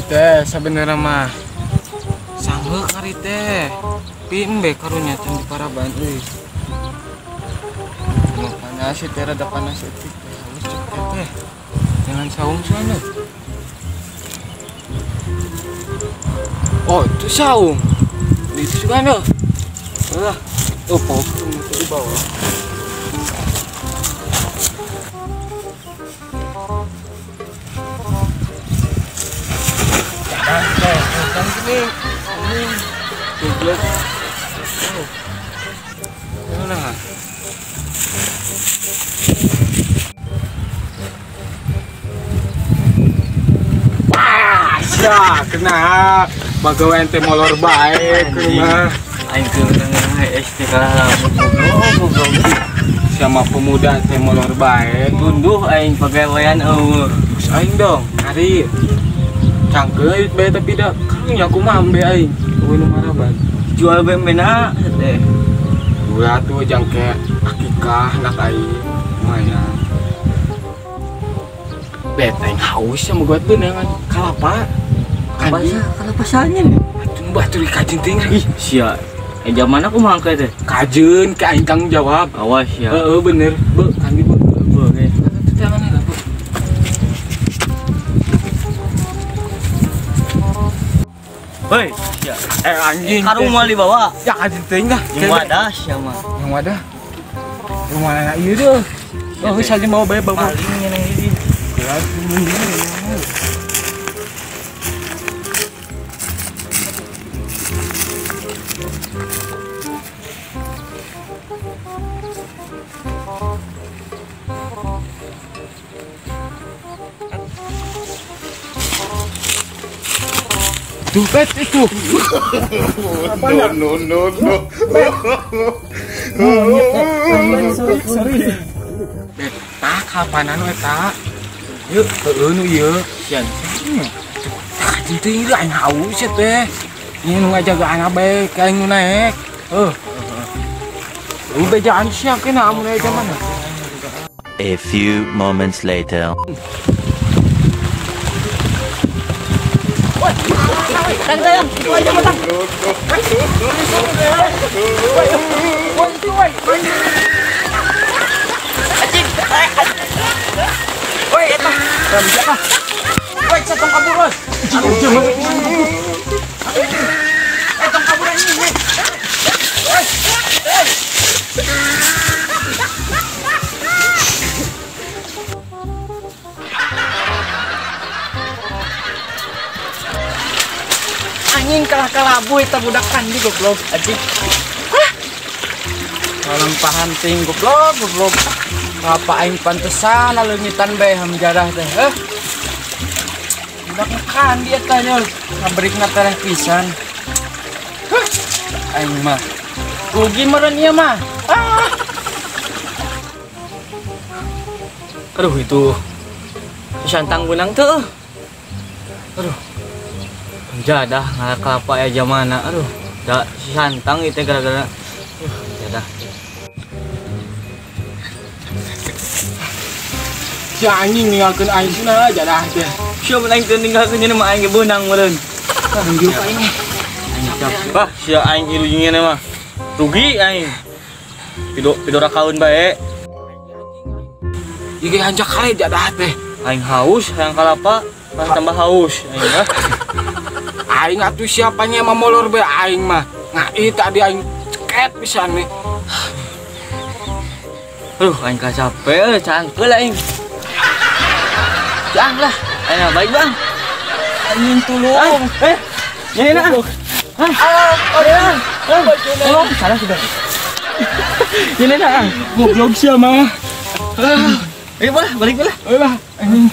teh sabenerna mah sanggeuk ari teh. Pin be karunya can di paraban euy. Cuma panas teh rada panas eutik teh haus cek teh. Jangan saung soalnya. Oh, itu saung. Itu juga no. Lah, oh, pok itu di bawah. Jangan teh, kan gini. Ini goblok. Oh. Mana? Wah, sia kena. Bagawan teh molor bae kumaha. Aing teu meunang SD kalah lamun goblok. Sama pemuda teh molor bae. Tunduh aing pagawean eueuh. Terus aing dong, hari cangkeut bae tapi da karunya kumaha ambe aing. Eueuh nu maraban. Jual bembena teh. Ulah tuh jangke akikah anak aing lumayan. Bet aing haus ya mau buat beunangan kalapa. Kaji kalapa salnya nih. Atuh batur kajin ting. Ih, sia. Zaman aku mah angke teh. Kajeun ke aing tanggung jawab. Awas ya. Heeh bener. Be, kandi be. Be, oke. Atuh tangan heula, Bu. Hei, sia. Anjing. Karung moal dibawa. Ya kajin ting lah. Yang wadah sia mah. Yang wadah. Yang mana ieu deuh. Oh, geus aja mau bae bawa. Paling nyeneng ini. Geus. Tuh, bet itu. No, no, no, no. Sorry. Bet, tak kapan anu eta? Yeuh, heueuh nu ieu. Sian. Tah jeung aing haus ya teh. Ieu nu ngajagaan bae ka aing nu naek. Heuh. Lu bejaan sia kena amun aya zaman. A few moments later. Tang tang, itu aja matang. Anjing. Woi, eta. Woi, tong kabur, woi. Tong kabur anjing. Woi. Anjing kalah kalabu eta budak kandi goblok anjing. Hah? Kalempahan ting goblok goblok. Apa aing pantesan leungitan bae hamjarah teh. Heuh. Budak kandi eta nya ngabrikna tereh pisan. Heuh. Aing mah rugi meureun ieu mah. Ah. Aduh itu. Santang benang tuh. Aduh. Jadah ngalah kelapa ya jamana. Aduh, da si santang itu gara-gara. Jadah. Si anjing ninggalkeun aing cenah jadah teh. Sia mun aing teu ninggalkeun nya mah aing ge beunang meureun. Anjing aing. Aing capek. Bah, sia aing ilujungnya mah. Rugi aing. Pido pido rakaun bae. Ieu ge hanjak kare jadah teh. Aing haus, hayang kalapa, tambah haus aing mah. Aing atuh siapanya mah molor bae aing mah. Ngai tadi aing ceket pisan nih. Aduh, aing capek, cangkeul aing. Jang lah. Ayo baik, Bang. Anjing tulung. Nyanyi nah. Ah, tolong, salah sudah. Nyanyi nah. Goblok sia mah. Ayo lah, balik lah. Ayo lah, anjing.